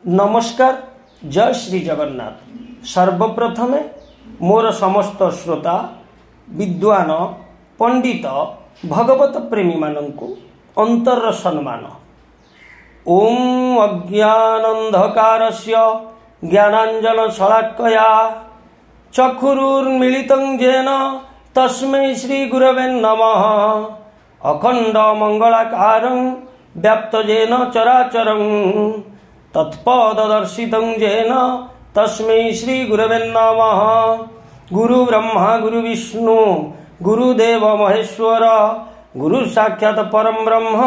ନମସ୍କାର, ଜୟ ଶ୍ରୀ ଜଗନ୍ନାଥ। ସର୍ବପ୍ରଥମେ ମୋର ସମସ୍ତ ଶ୍ରୋତା, ବିଦ୍ୱାନ, ପଣ୍ଡିତ, ଭଗବତ ପ୍ରେମୀମାନଙ୍କୁ ଅନ୍ତରର ସମ୍ମାନ। ଓମ୍ ଅଜ୍ଞାନନ୍ଧକାରସ୍ୟ ଜ୍ଞାନାଞ୍ଜନ ଶଳାକୟା ଚକ୍ଷୁରୁନ୍ମିଳିତଂ ଯେନ ତସ୍ମୈ ଶ୍ରୀ ଗୁରବେ ନମଃ। ଅଖଣ୍ଡ ମଙ୍ଗଳାକାରଂ ବ୍ୟାପ୍ତ ଯେନ ଚରାଚରଂ ତତ୍ପଦଦର୍ଶିତଂ ଯେନ ତସ୍ମୈ ଶ୍ରୀ ଗୁରବେ ନମଃ। ଗୁରୁ ବ୍ରହ୍ମା ଗୁରୁ ବିଷ୍ଣୁ ଗୁରୁଦେବ ମହେଶ୍ୱର ଗୁରୁ ସାକ୍ଷାତ ପରମ ବ୍ରହ୍ମ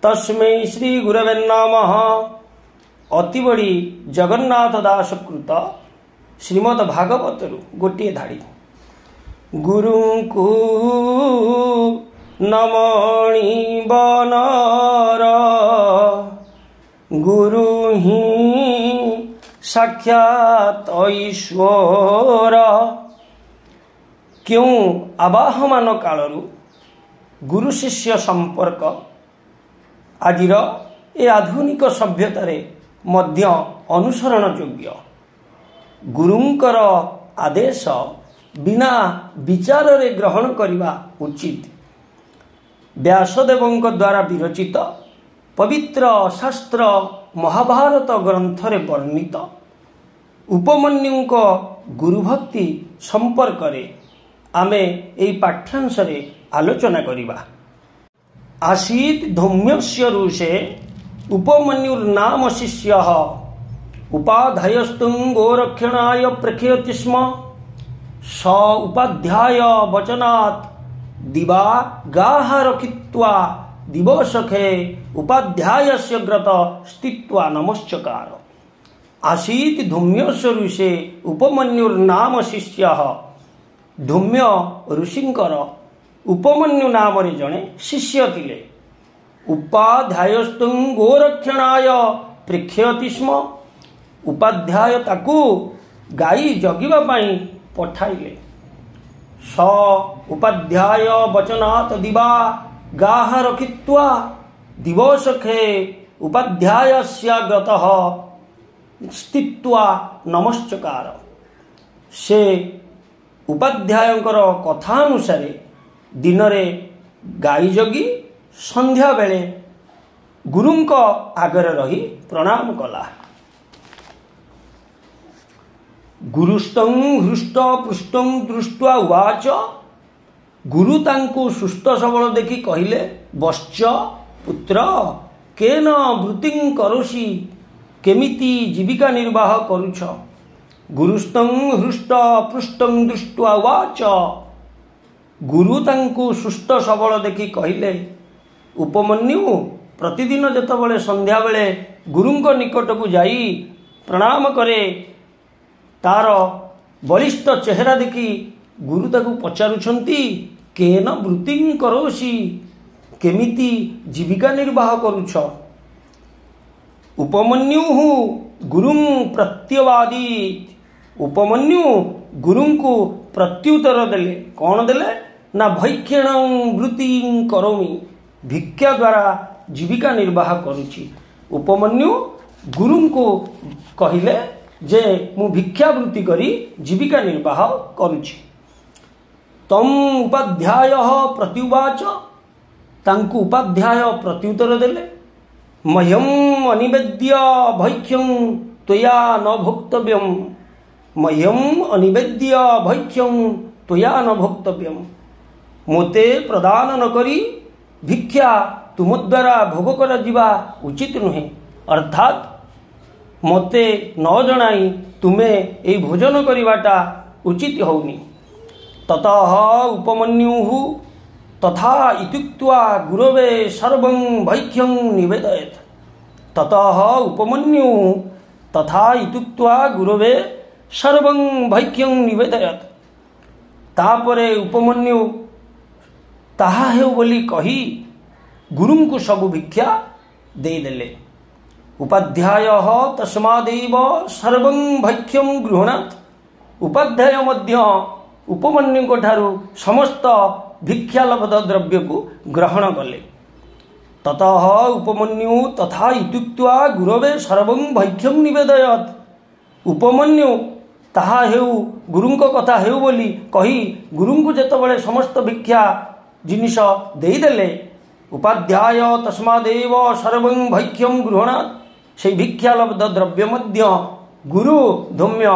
ତସ୍ମୈ ଶ୍ରୀ ଗୁରବେ ନମଃ। ଅତିବଡ଼ି ଜଗନ୍ନାଥ ଦାସ କୃତ ଶ୍ରୀମଦ ଭାଗବତରୁ ଗୋଟିଏ ଧାଡ଼ି। ଗୁରୁଙ୍କୁ ନମଣି ବନର ଗୁରୁ ହିଁ ସାକ୍ଷାତ ଈଶ୍ୱର। କେଉଁ ଆବାହମାନ କାଳରୁ ଗୁରୁ ଶିଷ୍ୟ ସମ୍ପର୍କ ଆଜିର ଏ ଆଧୁନିକ ସଭ୍ୟତାରେ ମଧ୍ୟ ଅନୁସରଣ ଯୋଗ୍ୟ। ଗୁରୁଙ୍କର ଆଦେଶ ବିନା ବିଚାରରେ ଗ୍ରହଣ କରିବା ଉଚିତ। ବ୍ୟାସଦେବଙ୍କ ଦ୍ୱାରା ବିରଚିତ ପବିତ୍ର ଶାସ୍ତ୍ର ମହାଭାରତ ଗ୍ରନ୍ଥରେ ବର୍ଣ୍ଣିତ ଉପମନ୍ୟୁଙ୍କ ଗୁରୁଭକ୍ତି ସମ୍ପର୍କରେ ଆମେ ଏହି ପାଠ୍ୟାଂଶରେ ଆଲୋଚନା କରିବା। ଆସୀତ ଧୌମ୍ୟସ୍ୟ ଋଷେ ଉପମନ୍ୟୁର୍ନାମ ଶିଷ୍ୟଃ ଉପାଧ୍ୟାୟସ୍ତୁଂ ଗୋରକ୍ଷଣାୟ ପ୍ରେକ୍ଷୟତି ସ୍ମ ସ ଉପାଧ୍ୟାୟ ବଚନାତ୍ ଦିବା ଗାହ ରଖିତ୍ୱା ଦିବସଖେ ଉପାଧ୍ୟାୟସ୍ୟ ଗ୍ରତ ସ୍ଥିତ୍ୱା ନମଶ୍ଚକାର। ଆସୀତ ଧୌମ୍ୟସ୍ୟ ଋଷେ ଉପମନ୍ୟୁର୍ନାମ ଶିଷ୍ୟଃ। ଧୌମ୍ୟ ଋଷିଙ୍କର ଉପମନ୍ୟୁ ନାମରେ ଜଣେ ଶିଷ୍ୟ ଥିଲେ। ଉପାଧ୍ୟାୟସ୍ତୁଂ ଗୋରକ୍ଷଣାୟ ପ୍ରେକ୍ଷୟତି ସ୍ମ। ଉପାଧ୍ୟାୟ ତାକୁ ଗାଈ ଜଗିବା ପାଇଁ ପଠାଇଲେ। ସ ଉପାଧ୍ୟାୟ ବଚନାତ ଦିବା ଗାହ ରଖିତ୍ୱା ଦିବସଖେ ଉପାଧ୍ୟାୟସ୍ୟାଗ୍ରତଃ ସ୍ଥିତ୍ୱା ନମଶ୍ଚକାର। ସେ ଉପାଧ୍ୟାୟଙ୍କର କଥା ଅନୁସାରେ ଦିନରେ ଗାଈ ଜଗି ସନ୍ଧ୍ୟାବେଳେ ଗୁରୁଙ୍କ ଆଗରେ ରହି ପ୍ରଣାମ କଲା। ଗୁରୁସ୍ତଂ ହୃଷ୍ଟ ପୃଷ୍ଟଂ ଦୃଷ୍ଟ୍ୱା ଉବାଚ। ଗୁରୁ ତାଙ୍କୁ ସୁସ୍ଥ ସବଳ ଦେଖି କହିଲେ, ବତ୍ସ ପୁତ୍ର, କେନ ବୃତ୍ତିଂ କରୋଷି, କେମିତି ଜୀବିକା ନିର୍ବାହ କରୁଛ? ଗୁରୁସ୍ତଂ ହୃଷ୍ଟ ପୃଷ୍ଟଂ ଦୃଷ୍ଟ୍ୱା ଉବାଚ। ଗୁରୁ ତାଙ୍କୁ ସୁସ୍ଥ ସବଳ ଦେଖି କହିଲେ, ଉପମନ୍ୟୁ ପ୍ରତିଦିନ ଯେତେବେଳେ ସନ୍ଧ୍ୟାବେଳେ ଗୁରୁଙ୍କ ନିକଟକୁ ଯାଇ ପ୍ରଣାମ କରେ, ତାର ବଳିଷ୍ଠ ଚେହେରା ଦେଖି ଗୁରୁ ତାକୁ ପଚାରୁଛନ୍ତି, କେନ ବୃତ୍ତିଂ କରୋଷି, କେମିତି ଜୀବିକା ନିର୍ବାହ କରୁଛ? ଉପମନ୍ୟୁ ଗୁରୁଂ ପ୍ରତ୍ୟବାଦୀ। ଉପମନ୍ୟୁ ଗୁରୁଙ୍କୁ ପ୍ରତ୍ୟୁତ୍ତର ଦେଲେ। କ'ଣ ଦେଲେ ନା ଭୈକ୍ଷଣଂ ବୃତ୍ତିଂ କରୋମି, ଭିକ୍ଷା ଦ୍ୱାରା ଜୀବିକା ନିର୍ବାହ କରୁଛି। ଉପମନ୍ୟୁ ଗୁରୁଙ୍କୁ କହିଲେ ଯେ ମୁଁ ଭିକ୍ଷାବୃତ୍ତି କରି ଜୀବିକା ନିର୍ବାହ କରୁଛି। ତମ୍ ଉପାଧ୍ୟାୟ ପ୍ରତ୍ୟୁବାଚ। ତାଙ୍କୁ ଉପାଧ୍ୟାୟ ପ୍ରତ୍ୟୁତ୍ତର ଦେଲେ, ମହ୍ୟಂ ଅନିବେଦ୍ୟ ଭୈକ୍ଷ୍ୟଂ ତ୍ୱୟା ନ ଭୋକ୍ତବ୍ୟಂ। ମହ୍ୟಂ ଅନିବେଦ୍ୟ ଭୈକ୍ଷ୍ୟଂ ତ୍ୱୟା ନ ଭୋକ୍ତବ୍ୟಂ। ମୋତେ ପ୍ରଦାନ ନ କରି ଭିକ୍ଷା ତୁମ ଦ୍ୱାରା ଭୋଗ କରାଯିବା ଉଚିତ ନୁହେଁ। ଅର୍ଥାତ୍ ମୋତେ ନ ଜଣାଇ ତୁମେ ଏଇ ଭୋଜନ କରିବାଟା ଉଚିତ ହେଉନି। ତତଃ ଉପମନ୍ୟୁଃ ତଥା ଇତ୍ୟୁକ୍ତ୍ୱା ଗୁରବେ ସର୍ବଂ ଭୈକ୍ଷ୍ୟଂ ନିବେଦୟେତ୍। ତତଃ ଉପମନ୍ୟୁ ତଥା ଇତ୍ୟୁକ୍ତ୍ୱା ଗୁରବେ ସର୍ବଂ ଭୈକ୍ଷ୍ୟଂ ନିବେଦୟେତ୍। ତାପରେ ଉପମନ୍ୟୁ ତାହା ହେଉ ବୋଲି କହି ଗୁରୁଙ୍କୁ ସବୁ ଭିକ୍ଷା ଦେଇଦେଲେ। ଉପାଧ୍ୟାୟ ତସ୍ମାଦେବ ସର୍ବଂ ଭୈକ୍ଷ୍ୟଂ ଗୃହଣାତ୍। ଉପାଧ୍ୟାୟ ମଧ୍ୟ ଉପମନ୍ୟୁଙ୍କ ଠାରୁ ସମସ୍ତ ଭିକ୍ଷାଲବ୍ଧ ଦ୍ରବ୍ୟକୁ ଗ୍ରହଣ କଲେ। ତତଃ ଉପମନ୍ୟୁ ତଥା ଇତ୍ୟୁକ୍ତ୍ୱା ଗୁରବେ ସର୍ବଂ ଭୈକ୍ଷଂ ନିବେଦୟତ୍। ଉପମନ୍ୟୁ ତାହା ହେଉ, ଗୁରୁଙ୍କ କଥା ହେଉ ବୋଲି କହି ଗୁରୁଙ୍କୁ ଯେତେବେଳେ ସମସ୍ତ ଭିକ୍ଷା ଜିନିଷ ଦେଇଦେଲେ, ଉପାଧ୍ୟାୟ ତସ୍ମାଦେବ ସର୍ବଂ ଭୈକ୍ଷଂ ଗୃହଣାତ୍, ସେଇ ଭିକ୍ଷାଲବ୍ଧ ଦ୍ରବ୍ୟ ମଧ୍ୟ ଗୁରୁ ଧୌମ୍ୟ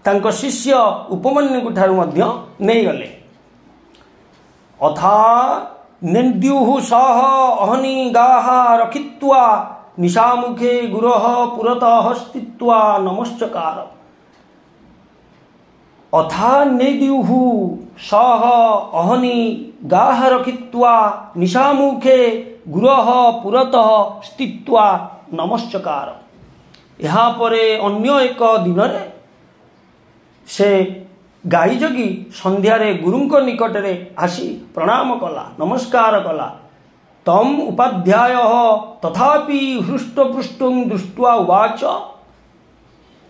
ତାଙ୍କ ଶିଷ୍ୟ ଉପମନ୍ୟୁଙ୍କ ଠାରୁ ମଧ୍ୟ ନେଇଗଲେ। ଅଥା ନେନ୍ଦ୍ୟୁଃ ସହ ଅହନି ଗାହା ରଖିତ୍ୱା ନିଶାମୁଖେ ଗୁରୋଃ ପୁରତଃ ସ୍ଥିତ୍ୱା ନମଶ୍ଚକାର। ଅଥା ନେଦ୍ୟୁଃ ସହ ଅହନି ଗାହା ରଖିତ୍ୱା ନିଶାମୁଖେ ଗୁରୋଃ ପୁରତଃ ସ୍ଥିତ୍ୱା ନମଶ୍ଚକାର। ଏହାପରେ ଅନ୍ୟ ଏକ ଦିନରେ ସେ ଗାଈ ଜଗି ସନ୍ଧ୍ୟାରେ ଗୁରୁଙ୍କ ନିକଟରେ ଆସି ପ୍ରଣାମ କଲା, ନମସ୍କାର କଲା। ତମ୍ ଉପାଧ୍ୟାୟ ତଥାପି ହୃଷ୍ଟପୃଷ୍ଟଂ ଦୃଷ୍ଟ୍ୱା ଉବାଚ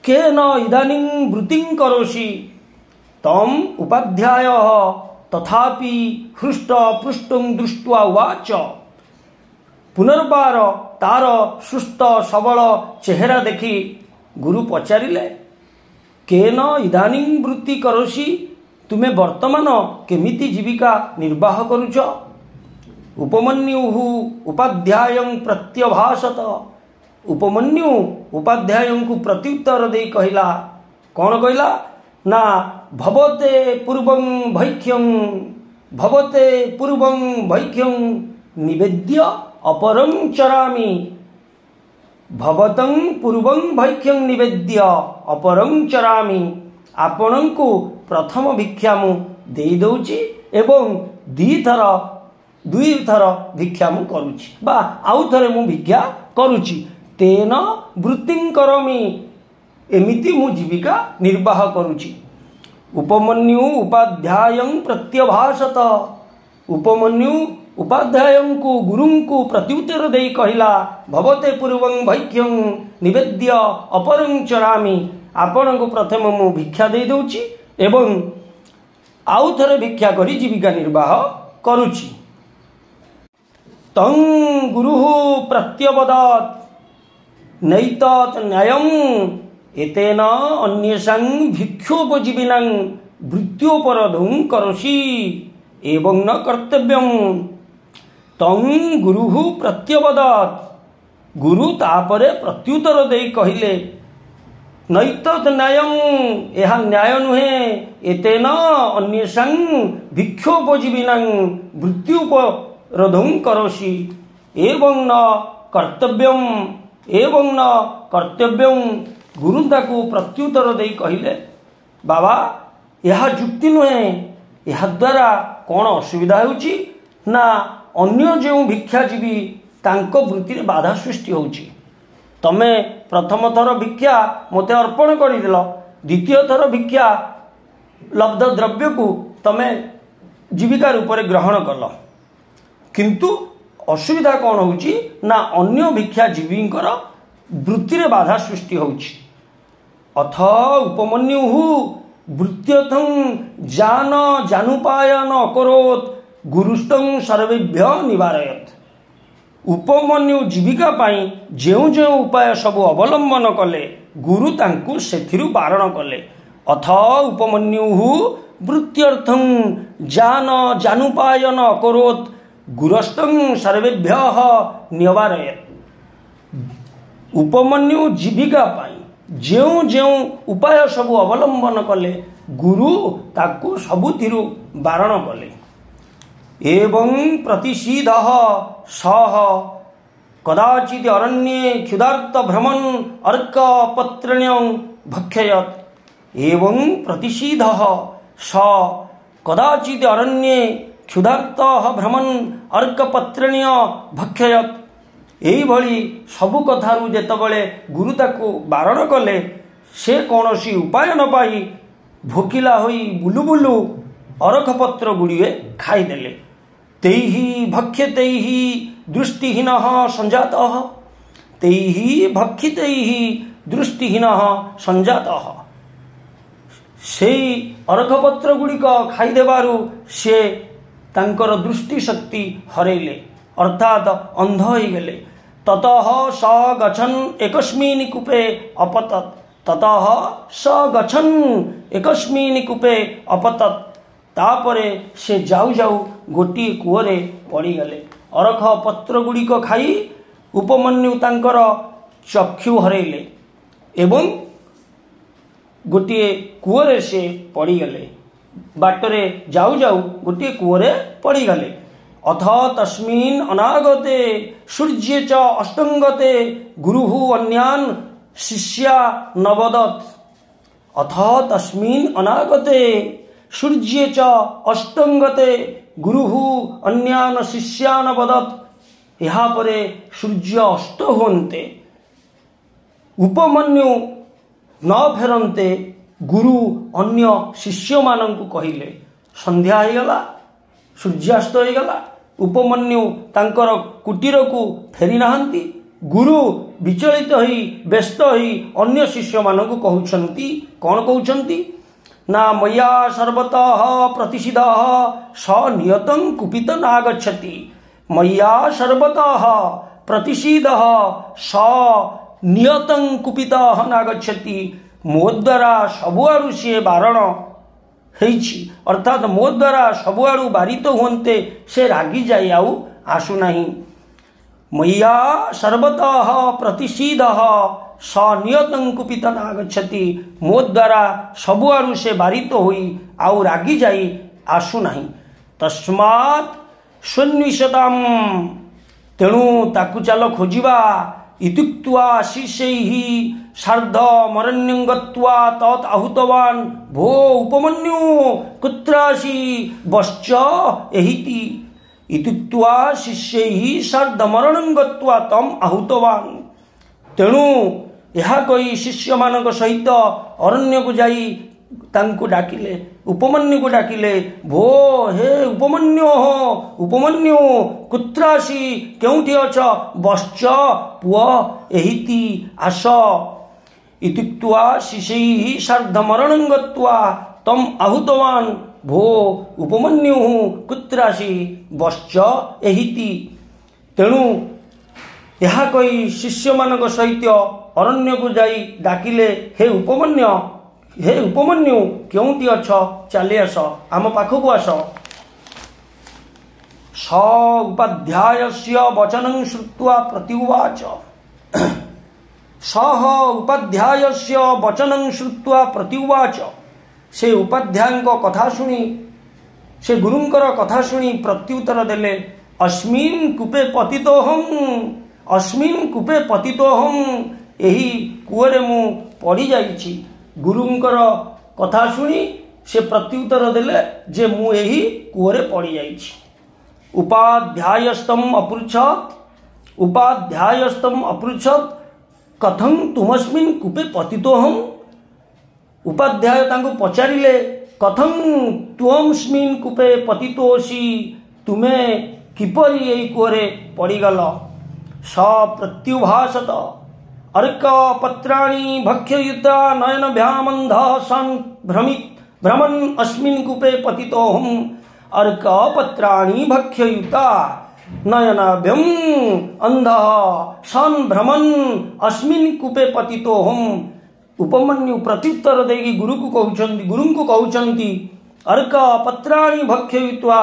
କେନ ଇଦାନୀଂ ବୃତ୍ତିଂ କରୋଷି। ତମ୍ ଉପାଧ୍ୟାୟ ତଥାପି ହୃଷ୍ଟପୃଷ୍ଟଂ ଦୃଷ୍ଟ୍ୱା ଉବାଚ, ପୁନର୍ବାର ତାର ସୁସ୍ଥ ସବଳ ଚେହେରା ଦେଖି ଗୁରୁ ପଚାରିଲେ, କେନ ଇଦାନୀଂ ବୃତ୍ତି କରୋଷି, ତୁମେ ବର୍ତ୍ତମାନ କେମିତି ଜୀବିକା ନିର୍ବାହ କରୁଛ? ଉପମନ୍ୟୁଃ ଉପାଧ୍ୟାୟଂ ପ୍ରତ୍ୟଭାସତ, ଉପମନ୍ୟୁ ଉପାଧ୍ୟାୟଙ୍କୁ ପ୍ରତ୍ୟୁତ୍ତର ଦେଇ କହିଲା, କ'ଣ କହିଲା ନା ଭବତେ ପୂର୍ବଂ ଭୈକ୍ଷଂ, ଭବତେ ପୂର୍ବଂ ଭୈକ୍ଷଂ ନିବେଦ୍ୟ ଅପରଂ ଚରାମି, ଭବତଂ ପୂର୍ବଂ ଭୈକ୍ଷଂ ନିବେଦ୍ୟ ଅପରଂ ଚରାମି। ଆପଣଙ୍କୁ ପ୍ରଥମ ଭିକ୍ଷା ମୁଁ ଦେଇଦେଉଛି ଏବଂ ଦୁଇଥର ଭିକ୍ଷା ମୁଁ କରୁଛି ବା ଆଉ ଥରେ ମୁଁ ଭିକ୍ଷା କରୁଛି। ତେନ ବୃତ୍ତିଂ କରୋମି, ଏମିତି ମୁଁ ଜୀବିକା ନିର୍ବାହ କରୁଛି। ଉପମନ୍ୟୁ ଉପାଧ୍ୟାୟଂ ପ୍ରତ୍ୟଭାସତ, ଉପମନ୍ୟୁ ଉପାଧ୍ୟାୟଙ୍କୁ ଗୁରୁଙ୍କୁ ପ୍ରତ୍ୟୁତ୍ତର ଦେଇ କହିଲା, ଭବତେ ପୂର୍ବଂ ଭୈକ୍ଷଂ ନିବେଦ୍ୟ ଅପରଂ ଚରାମି, ଆପଣଙ୍କୁ ପ୍ରଥମେ ମୁଁ ଭିକ୍ଷା ଦେଇଦେଉଛି ଏବଂ ଆଉ ଥରେ ଭିକ୍ଷା କରି ଜୀବିକା ନିର୍ବାହ କରୁଛି। ତଂ ଗୁରୁଃ ପ୍ରତ୍ୟବଦତ୍ ନୈତତ୍ ନ୍ୟାୟଂ ଏତେନ ଅନ୍ୟେଷାଂ ଭିକ୍ଷୋପଜୀବିନାଂ ବୃତ୍ତ୍ୟୋପରୋଧଂ କରୋଷି ଏବଂ ନ କର୍ତ୍ତବ୍ୟଂ। ତଂ ଗୁରୁଃ ପ୍ରତ୍ୟବଦତ୍, ଗୁରୁ ତାପରେ ପ୍ରତ୍ୟୁତ୍ତର ଦେଇ କହିଲେ, ନୈତତ୍ ନ୍ୟାୟଂ, ଏହା ନ୍ୟାୟ ନୁହେଁ, ଏତେନ ଅନ୍ୟେଷାଂ ଭିକ୍ଷୋପଜୀବିନାଂ ବୃତ୍ତ୍ୟୁପରୋଧଂ କରୋଷି ଏବଂ ନ କର୍ତ୍ତବ୍ୟಂ, ଏବଂ ନ କର୍ତ୍ତବ୍ୟଂ। ଗୁରୁ ତାକୁ ପ୍ରତ୍ୟୁତ୍ତର ଦେଇ କହିଲେ, ବାବା ଏହା ଯୁକ୍ତି ନୁହେଁ, ଏହାଦ୍ୱାରା କ'ଣ ଅସୁବିଧା ହେଉଛି ନା ଅନ୍ୟ ଯେଉଁ ଭିକ୍ଷାଜୀବୀ ତାଙ୍କ ବୃତ୍ତିରେ ବାଧା ସୃଷ୍ଟି ହେଉଛି। ତମେ ପ୍ରଥମ ଥର ଭିକ୍ଷା ମୋତେ ଅର୍ପଣ କରିଦେଲ, ଦ୍ୱିତୀୟ ଥର ଭିକ୍ଷା ଲବ୍ଧ ଦ୍ରବ୍ୟକୁ ତମେ ଜୀବିକା ରୂପରେ ଗ୍ରହଣ କଲ, କିନ୍ତୁ ଅସୁବିଧା କ'ଣ ହେଉଛି ନା ଅନ୍ୟ ଭିକ୍ଷାଜୀବୀଙ୍କର ବୃତ୍ତିରେ ବାଧା ସୃଷ୍ଟି ହେଉଛି। ଅଥ ଉପମନ୍ୟୁଃ ବୃତ୍ୟଥଂ ଜାନ ଜାନୁପାୟନ ଅକରୋତ୍ ଗୁରୁସ୍ତଂ ସର୍ବେଭ୍ୟ ନିବାରୟତ୍। ଉପମନ୍ୟୁ ଜୀବିକା ପାଇଁ ଯେଉଁ ଯେଉଁ ଉପାୟ ସବୁ ଅବଲମ୍ବନ କଲେ, ଗୁରୁ ତାଙ୍କୁ ସେଥିରୁ ବାରଣ କଲେ। ଅଥ ଉପମନ୍ୟୁଃ ବୃତ୍ୟର୍ଥଂ ଜାନ ଜାନୁପାୟନ ଅକରୋତ୍ ଗୁରସ୍ତଂ ସର୍ବେଭ୍ୟଃ ନିବାରୟତ୍। ଉପମନ୍ୟୁ ଜୀବିକା ପାଇଁ ଯେଉଁ ଯେଉଁ ଉପାୟ ସବୁ ଅବଲମ୍ବନ କଲେ, ଗୁରୁ ତାକୁ ସବୁଥିରୁ ବାରଣ କଲେ। ଏବଂ ପ୍ରତିଷିଧଃ ସହ କଦାଚିତ୍ ଅରଣ୍ୟେ କ୍ଷୁଧାର୍ତ ଭ୍ରମନ୍ ଅର୍କ ପତ୍ରିଣ୍ୟଂ ଭକ୍ଷୟତ୍। ଏବଂ ପ୍ରତିଷିଧଃ ସ କଦାଚିତ୍ ଅରଣ୍ୟେ କ୍ଷୁଧାର୍ତ ଭ୍ରମନ୍ ଅର୍କ ପତ୍ରିଣ୍ୟ ଭକ୍ଷୟତ୍। ଏଇଭଳି ସବୁ କଥାରୁ ଯେତେବେଳେ ଗୁରୁ ତାକୁ ବାରଣ କଲେ, ସେ କୌଣସି ଉପାୟ ନ ପାଇ ଭୋକିଲା ହୋଇ ବୁଲୁ ବୁଲୁ ଅରଖପତ୍ର ଗୁଡ଼ିଏ ଖାଇଦେଲେ। ତୈହି ଭକ୍ଷ୍ୟତୈହି ଦୃଷ୍ଟିହୀନଃ ସଞ୍ଜାତଃ, ତୈହି ଭକ୍ଷିତୈହି ଦୃଷ୍ଟିହୀନଃ ସଞ୍ଜାତଃ। ସେଇ ଅରଖପତ୍ର ଗୁଡ଼ିକ ଖାଇଦେବାରୁ ସେ ତାଙ୍କର ଦୃଷ୍ଟିଶକ୍ତି ହରେଇଲେ। ଅର୍ଥାତ୍ ଅନ୍ଧ ହୋଇଗଲେ। ତତଃ ସ ଗଛନ୍ ଏକସ୍ମିନ୍ କୂପେ ଅପତତ୍। ତତଃ ସ ଗଛନ୍ ଏକସ୍ମିନ୍ କୂପେ ଅପତତ୍। ତାପରେ ସେ ଯାଉ ଯାଉ ଗୋଟିଏ କୂଅରେ ପଡ଼ିଗଲେ। ଅରଖ ପତ୍ର ଗୁଡ଼ିକ ଖାଇ ଉପମନ୍ୟୁ ତାଙ୍କର ଚକ୍ଷୁ ହରେଇଲେ ଏବଂ ଗୋଟିଏ କୂଅରେ ସେ ପଡ଼ିଗଲେ। ବାଟରେ ଯାଉ ଯାଉ ଗୋଟିଏ କୂଅରେ ପଡ଼ିଗଲେ। ଅଥ ତସ୍ମିନ୍ ଅନାଗତେ ସୂର୍ଯ୍ୟେ ଚ ଅସ୍ତଙ୍ଗତେ ଗୁରୁଃ ଅନ୍ୟାନ୍ ଶିଷ୍ୟା ନବଦତ୍। ଅଥ ତସ୍ମିନ୍ ଅନାଗତେ ସୂର୍ଯ୍ୟେ ଚ ଅସ୍ତଙ୍ଗତେ ଗୁରୁଃ ଅନ୍ୟାନ୍ ଶିଷ୍ୟା ନବଦତ୍। ଏହାପରେ ସୂର୍ଯ୍ୟ ଅସ୍ତ ହୁଅନ୍ତେ, ଉପମନ୍ୟୁ ନ ଫେରନ୍ତେ, ଗୁରୁ ଅନ୍ୟ ଶିଷ୍ୟମାନଙ୍କୁ କହିଲେ। ସନ୍ଧ୍ୟା ହେଇଗଲା, ସୂର୍ଯ୍ୟାସ୍ତ ହେଇଗଲା, ଉପମନ୍ୟୁ ତାଙ୍କର କୁଟୀରକୁ ଫେରି ନାହାନ୍ତି। ଗୁରୁ ବିଚଳିତ ହୋଇ ବ୍ୟସ୍ତ ହୋଇ ଅନ୍ୟ ଶିଷ୍ୟମାନଙ୍କୁ କହୁଛନ୍ତି। କ'ଣ କହୁଛନ୍ତି ନା, ମୟା ସର୍ବତଃ ପ୍ରତିଷିଧଃ ସ ନିୟତଂ କୁପିତ ନାଗଚ୍ଛତି। ମୟା ସର୍ବତଃ ପ୍ରତିଷିଧଃ ସ ନିୟତଂ କୁପିତଃ ନାଗଚ୍ଛତି। ମୋ ଦ୍ୱାରା ସବୁଆଡ଼ୁ ସିଏ ବାରଣ ହେଇଛି, ଅର୍ଥାତ୍ ମୋ ଦ୍ୱାରା ସବୁଆଡ଼ୁ ବାରିତ ହୁଅନ୍ତେ ସେ ରାଗିଯାଇ ଆଉ ଆସୁନାହିଁ। ମୟା ସର୍ବତଃ ପ୍ରତିଷିଧଃ ସ ନିୟତଂ କୁପିତ ନାଗଚ୍ଛତି। ମୋ ଦ୍ୱାରା ସବୁଆଡ଼ୁ ସେ ବାରିତ ହୋଇ ଆଉ ରାଗିଯାଇ ଆସୁନାହିଁ। ତସ୍ମାତ୍ ସ୍ୱନ୍ୱିଷତାମ୍, ତେଣୁ ତାକୁ ଚାଲ ଖୋଜିବା। ଇତ୍ୟୁକ୍ତ୍ୱା ଶିଷ୍ୟୈଃ ସାର୍ଦ୍ଧମରଣ୍ୟଂ ଗତ୍ୱା ତତ୍ ଆହୁତବାନ୍ ଭୋ ଉପମନ୍ୟୁ କୁତ୍ରାସि ବଶ୍ଚ ଏହିତି। ଇତ୍ୟୁକ୍ତ୍ୱା ଶିଷ୍ୟୈଃ ସାର୍ଦ୍ଧମରଣ୍ୟଂ ଗତ୍ୱା ତମ୍ ଆହୁତବାନ୍। ତେଣୁ ଏହା କହି ଶିଷ୍ୟମାନଙ୍କ ସହିତ ଅରଣ୍ୟକୁ ଯାଇ ତାଙ୍କୁ ଡାକିଲେ, ଉପମନ୍ୟୁକୁ ଡାକିଲେ। ଭୋ ହେ ଉପମନ୍ୟୁ, ଉପମନ୍ୟୁ କୁତ୍ରାସି, କେଉଁଠି ଅଛ? ବଶ୍ଚ ପୁଅ, ଏହିତି ଆସ। ଇତ୍ୟୁକ୍ତ୍ୱା ଶିଷ୍ୟୈଃ ସାର୍ଦ୍ଧମରଣଂ ଗତ୍ୱା ତମ୍ ଆହୁତବାନ୍ ଭୋ ଉପମନ୍ୟୁ କୁତ୍ରାସି ବଶ୍ଚ ଏହିତି। ତେଣୁ ଏହା କହି ଶିଷ୍ୟମାନଙ୍କ ସହିତ ଅରଣ୍ୟକୁ ଯାଇ ଡାକିଲେ, ହେ ଉପମନ୍ୟୁ, ହେ ଉପମନ୍ୟୁ କେଉଁଠି ଅଛ? ଚାଲି ଆସ, ଆମ ପାଖକୁ ଆସ। ସ ଉପାଧ୍ୟାୟସ୍ୟ ବଚନଂ ଶ୍ରୁତ୍ୱା ପ୍ରତ୍ୟୁବାଚ। ସହ ଉପାଧ୍ୟାୟସ୍ୟ ବଚନଂ ଶ୍ରୁତ୍ୱା ପ୍ରତ୍ୟୁବାଚ। ସେ ଉପାଧ୍ୟାୟଙ୍କ କଥା ଶୁଣି, ସେ ଗୁରୁଙ୍କର କଥା ଶୁଣି ପ୍ରତ୍ୟୁତ୍ତର ଦେଲେ, ଅସ୍ମିନ୍ କୂପେ ପତିତୋହଂ, ଅସ୍ମିନ୍ କୂପେ ପତିତୋହଂ, ଏହି କୂଅରେ ମୁଁ ପଡ଼ିଯାଇଛି। ଗୁରୁଙ୍କର କଥା ଶୁଣି ସେ ପ୍ରତ୍ୟୁତ୍ତର ଦେଲେ ଯେ ମୁଁ ଏହି କୂଅରେ ପଡ଼ିଯାଇଛି। ଉପାଧ୍ୟାୟସ୍ତମ୍ ଅପୃଚ୍ଛତ୍, ଉପାଧ୍ୟାୟସ୍ତମ୍ ଅପୃଚ୍ଛତ୍ କଥଂ ତୁମସ୍ମିନ୍ କୂପେ ପତିତୋହଂ। ଉପାଧ୍ୟାୟ ତାଙ୍କୁ ପଚାରିଲେ, କଥଂ ତୁମସ୍ମିନ୍ କୂପେ ପତିତୋସି, ତୁମେ କିପରି ଏହି କୂଅରେ ପଡ଼ିଗଲ? ସ ପ୍ରତ୍ୟୁଭାସତ ଅର୍କ ପତ୍ରାଣି ଭକ୍ଷ୍ୟୟୁତା ନୟନଭ୍ୟାମନ୍ଧ ସନ୍ ଭ୍ରମିତ ଭ୍ରମନ୍ ଅସ୍ମିନ୍ କୂପେ ପତିତୋହಂ। ଅର୍କ ପତ୍ରାଣି ଭକ୍ଷ୍ୟୟୁତା ନୟନାଭ୍ୟମ୍ ଅନ୍ଧ ସନ୍ ଭ୍ରମନ୍ ଅସ୍ମିନ୍ କୂପେ ପତିତୋହಂ। ଉପମନ୍ୟୁ ପ୍ରତ୍ୟୁତ୍ତର ଦେଇକି ଗୁରୁକୁ କହୁଛନ୍ତି, ଗୁରୁଙ୍କୁ କହୁଛନ୍ତି, ଅର୍କ ପତ୍ରାଣି ଭକ୍ଷ୍ୟୟୁତ୍ୱା,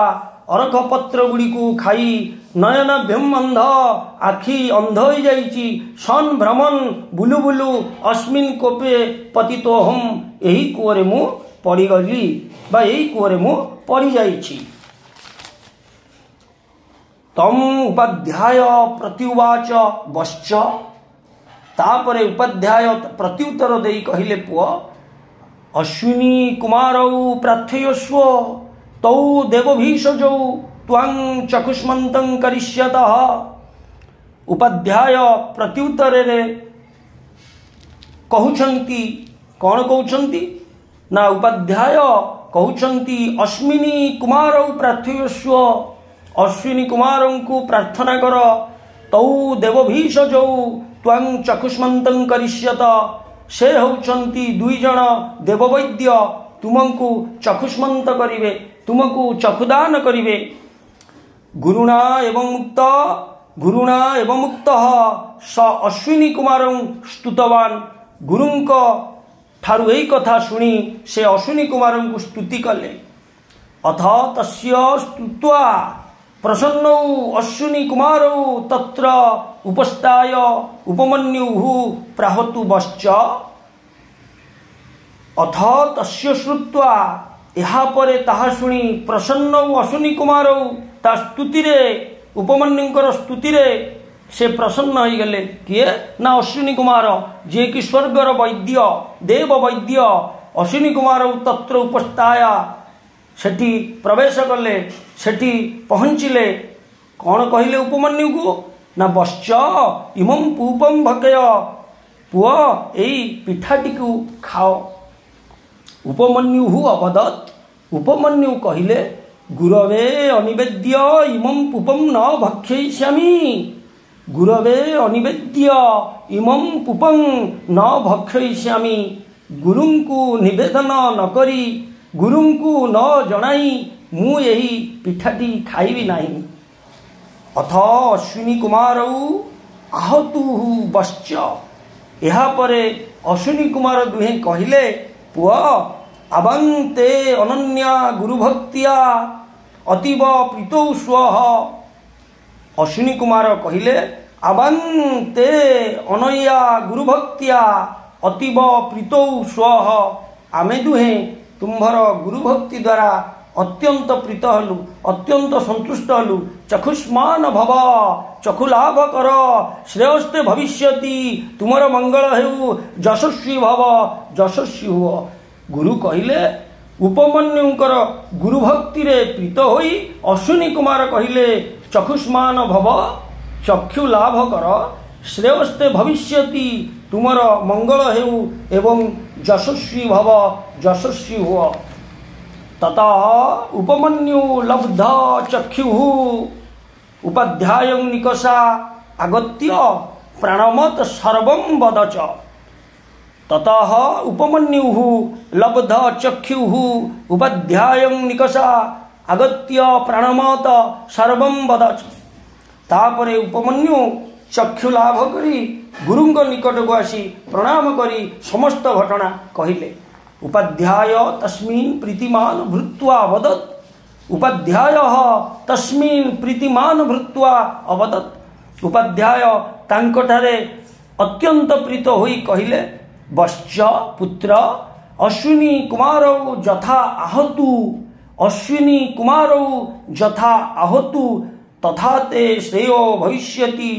ଅରଖ ପତ୍ର ଗୁଡ଼ିକୁ ଖାଇ ନୟନାଭ୍ୟମ୍ ଅନ୍ଧ, ଆଖି ଅନ୍ଧ ହୋଇଯାଇଛି, ସନ୍ ଭ୍ରମନ୍ ବୁଲୁ ବୁଲୁ ଅସ୍ମିନ୍ କୋପେ ପତିତୋହମ୍, ଏହି କୂଅରେ ମୁଁ ପଡ଼ିଗଲି ବା ଏହି କୂଅରେ ମୁଁ ପଡ଼ିଯାଇଛି। ତମ୍ ଉପାଧ୍ୟାୟ ପ୍ରତ୍ୟୁବାଚ ବଶ୍ଚ। ତାପରେ ଉପାଧ୍ୟାୟ ପ୍ରତ୍ୟୁତ୍ତର ଦେଇ କହିଲେ, ପୁଅ, ଅଶ୍ୱିନୀ କୁମାରୌ ପ୍ରାର୍ଥୟସ୍ୱ ତୌ ଦେବଭୀଷଜୌ ତ୍ୱାଂ ଚକ୍ଷୁଷ୍ମନ୍ତଂ କରିଷ୍ୟତଃ। ଉପାଧ୍ୟାୟ ପ୍ରତ୍ୟୁତ୍ତରରେ କହୁଛନ୍ତି, କ'ଣ କହୁଛନ୍ତି ନା, ଉପାଧ୍ୟାୟ କହୁଛନ୍ତି ଅଶ୍ୱିନୀ କୁମାରୌ ପ୍ରାର୍ଥୟସ୍ୱ, ଅଶ୍ୱିନୀ କୁମାରଙ୍କୁ ପ୍ରାର୍ଥନା କର, ତୌ ଦେବଭୀଷଜୌ ତ୍ୱାଂ ଚକ୍ଷୁଷ୍ମନ୍ତଂ କରିଷ୍ୟତ, ସେ ହେଉଛନ୍ତି ଦୁଇ ଜଣ ଦେବବୈଦ୍ୟ, ତୁମକୁ ଚକ୍ଷୁଷ୍ମନ୍ତ କରିବେ, ତୁମକୁ ଚକ୍ଷୁଦାନ କରିବେ। ଗୁରୁଣା ଏବଂ ମୁକ୍ତ, ଗୁରୁଣା ଏବଂ ମୁକ୍ତ ସ ଅଶ୍ୱିନୀ କୁମାରଂ ସ୍ତୁତବାନ। ଗୁରୁଙ୍କ ଠାରୁ ଏଇ କଥା ଶୁଣି ସେ ଅଶ୍ୱିନୀ କୁମାରଙ୍କୁ ସ୍ତୁତି କଲେ। ଅଥ ତସ୍ୟ ସ୍ତୁତ୍ୱା ପ୍ରସନ୍ନୌ ଅଶ୍ୱିନୀ କୁମାରୌ ତତ୍ର ଉପସ୍ଥାୟ ଉପମନ୍ୟୁଃ ପ୍ରାହତୁ ବଶ୍ଚ। ଅଥ ତସ୍ୟ ଶ୍ରୁତ୍ୱା, ଏହାପରେ ତାହା ଶୁଣି ପ୍ରସନ୍ନ ଅଶ୍ୱିନୀ କୁମାରୌ, ତା ସ୍ତୁତିରେ, ଉପମନ୍ୟୁଙ୍କର ସ୍ତୁତିରେ ସେ ପ୍ରସନ୍ନ ହୋଇଗଲେ। କିଏ ନା ଅଶ୍ୱିନୀ କୁମାର, ଯିଏକି ସ୍ୱର୍ଗର ବୈଦ୍ୟ, ଦେବ ବୈଦ୍ୟ। ଅଶ୍ୱିନୀ କୁମାର ତତ୍ର ଉପସ୍ଥାୟ, ସେଠି ପ୍ରବେଶ କଲେ, ସେଠି ପହଞ୍ଚିଲେ। କ'ଣ କହିଲେ ଉପମନ୍ୟୁକୁ? ନା ବଶ୍ଚ ଇମಂ ପୂପಂ ଭକେୟ, ପୁଅ ଏଇ ପିଠାଟିକୁ ଖାଅ। ଉପମନ୍ୟୁ ଅବଦତ୍, ଉପମନ୍ୟୁ କହିଲେ, ଗୁରବେ ଅନିବେଦ୍ୟ ଇମಂ ପୂପಂ ନ ଭକ୍ଷୟିଷ୍ୟାମି। ଗୁରବେ ଅନିବେଦ୍ୟ ଇମಂ ପୂପଂ ନ ଭକ୍ଷୟିଷ୍ୟାମି। ଗୁରୁଙ୍କୁ ନିବେଦନ ନ କରି, ଗୁରୁଙ୍କୁ ନ ଜଣାଇ ମୁଁ ଏହି ପିଠାଟି ଖାଇବି ନାହିଁ। ଅଥ ଅଶ୍ୱିନୀ କୁମାରୌ ଆହତୁ ବଶ୍ଚ, ଏହାପରେ ଅଶ୍ୱିନୀ କୁମାର ଦୁହେଁ କହିଲେ, ପୁଅ ଆବାନ୍ତେ ଅନନ୍ୟା ଗୁରୁଭକ୍ତିଆ ଅତୀବ ପ୍ରୀତୌ ସ୍ୱଃ। ଅଶ୍ୱିନୀ କୁମାର କହିଲେ, ଆବାନ୍ତେ ଅନୟା ଗୁରୁଭକ୍ତିଆ ଅତୀବ ପ୍ରୀତୌ ସ୍ୱଃ। ଆମେ ଦୁହେଁ ତୁମ୍ଭର ଗୁରୁଭକ୍ତି ଦ୍ୱାରା ଅତ୍ୟନ୍ତ ପ୍ରୀତ ହେଲୁ, ଅତ୍ୟନ୍ତ ସନ୍ତୁଷ୍ଟ ହେଲୁ। ଚକ୍ଷୁଷ୍ମାନ ଭବ, ଚକ୍ଷୁ ଲାଭ କର। ଶ୍ରେୟସ୍ତେ ଭବିଷ୍ୟତି, ତୁମର ମଙ୍ଗଳ ହେଉ। ଯଶସ୍ୱୀ ଭବ, ଯଶସ୍ୱୀ ହୁଅ। ଗୁରୁ କହିଲେ, ଉପମନ୍ୟୁଙ୍କର ଗୁରୁଭକ୍ତିରେ ପ୍ରୀତ ହୋଇ ଅଶ୍ୱିନୀ କୁମାର କହିଲେ, ଚକ୍ଷୁଷ୍ମାନ ଭବ, ଚକ୍ଷୁ ଲାଭ କର। ଶ୍ରେୟସ୍ତେ ଭବିଷ୍ୟତି, ତୁମର ମଙ୍ଗଳ ହେଉ ଏବଂ ଯଶସ୍ୱୀ ଭବ, ଯଶସ୍ୱୀ ହୁଅ। ତତଃ ଉପମନ୍ୟୁ ଲବ୍ଧ ଚକ୍ଷୁଃ ଉପାଧ୍ୟାୟଂ ନିକଷା ଆଗତ୍ୟ ପ୍ରାଣମତ ସର୍ବଂ ବଦଚ। ତତଃ ଉପମନ୍ୟୁଃ ଲବ୍ଧ ଚକ୍ଷୁଃ ଉପାଧ୍ୟାୟଂ ନିକଷା ଆଗତ୍ୟ ପ୍ରାଣମତ ସର୍ବଂ ବଦଚ। ତାପରେ ଉପମନ୍ୟୁ ଚକ୍ଷୁ ଲାଭ କରି ଗୁରୁଙ୍କ ନିକଟକୁ ଆସି ପ୍ରଣାମ କରି ସମସ୍ତ ଘଟଣା କହିଲେ। ଉପାଧ୍ୟାୟ ତସ୍ମିନ୍ ପ୍ରୀତିମାନ ଭୃତ୍ୱା ଅବଦତ୍। ଉପାଧ୍ୟାୟ ତସ୍ମିନ୍ ପ୍ରୀତିମାନ ଭୃତ୍ୱା ଅବଦତ୍। ଉପାଧ୍ୟାୟ ତାଙ୍କଠାରେ ଅତ୍ୟନ୍ତ ପ୍ରୀତ ହୋଇ କହିଲେ, ବଶ୍ଚ ପୁତ୍ର ଅଶ୍ୱିନୀ କୁମାରୌ ଯଥା ଆହତୁ, ଅଶ୍ୱିନୀ କୁମାରୌ ଯଥା ଆହତୁ ତଥା ତେ ଶ୍ରେୟୋ ଭବିଷ୍ୟତି।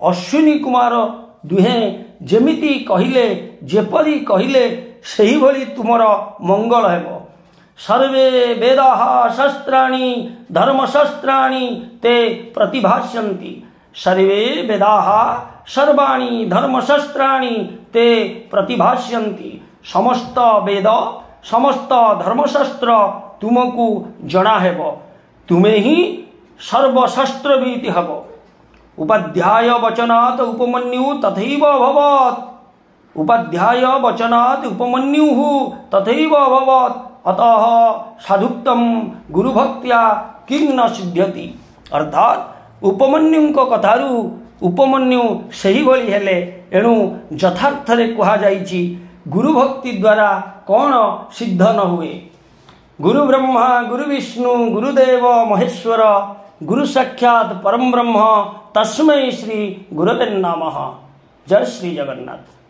ଅଶ୍ୱିନୀ କୁମାର ଦୁହେଁ ଯେମିତି କହିଲେ, ଯେପରି କହିଲେ, ସେହିଭଳି ତୁମର ମଙ୍ଗଳ ହେବ। ସର୍ବେ ବେଦାଃ ଶାସ୍ତ୍ରାଣି ଧର୍ମଶାସ୍ତ୍ରାଣି ତେ ପ୍ରତିଭାଷ୍ୟନ୍ତି। ସର୍ବେ ବେଦାଃ ସର୍ବାଣି ଧର୍ମଶାସ୍ତ୍ରାଣି ତେ ପ୍ରତିଭାଷ୍ୟନ୍ତି। ସମସ୍ତ ବେଦ, ସମସ୍ତ ଧର୍ମଶାସ୍ତ୍ର ତୁମକୁ ଜଣା ହେବ, ତୁମେ ହିଁ ସର୍ବଶାସ୍ତ୍ରବିତ୍ ହେବ। ଉପାଧ୍ୟାୟ ବଚନାତ୍ ଉପମନ୍ୟୁ ତଥୈବ ଅଭବତ୍। ଉପାଧ୍ୟାୟ ବଚନାତ୍ ଉପମନ୍ୟୁଃ ତଥୈବ ଅଭବତ୍। ଅତଃ ସାଧୁକ୍ତಂ ଗୁରୁଭକ୍ତ୍ୟା କିଂ ନ ସିଦ୍ଧ୍ୟତି। ଅର୍ଥାତ୍ ଉପମନ୍ୟୁଙ୍କ କଥାରୁ ଉପମନ୍ୟୁ ସେହିଭଳି ହେଲେ। ଏଣୁ ଯଥାର୍ଥରେ କୁହାଯାଇଛି, ଗୁରୁଭକ୍ତି ଦ୍ୱାରା କ'ଣ ସିଦ୍ଧ ନ ହୁଏ। ଗୁରୁ ବ୍ରହ୍ମା ଗୁରୁ ବିଷ୍ଣୁ ଗୁରୁଦେବ ମହେଶ୍ୱର, ଗୁରୁ ସାକ୍ଷାତ ପରମ ବ୍ରହ୍ମ ତସ୍ମୈ ଶ୍ରୀ ଗୁରବେ ନମଃ। ଜୟ ଶ୍ରୀ ଜଗନ୍ନାଥ।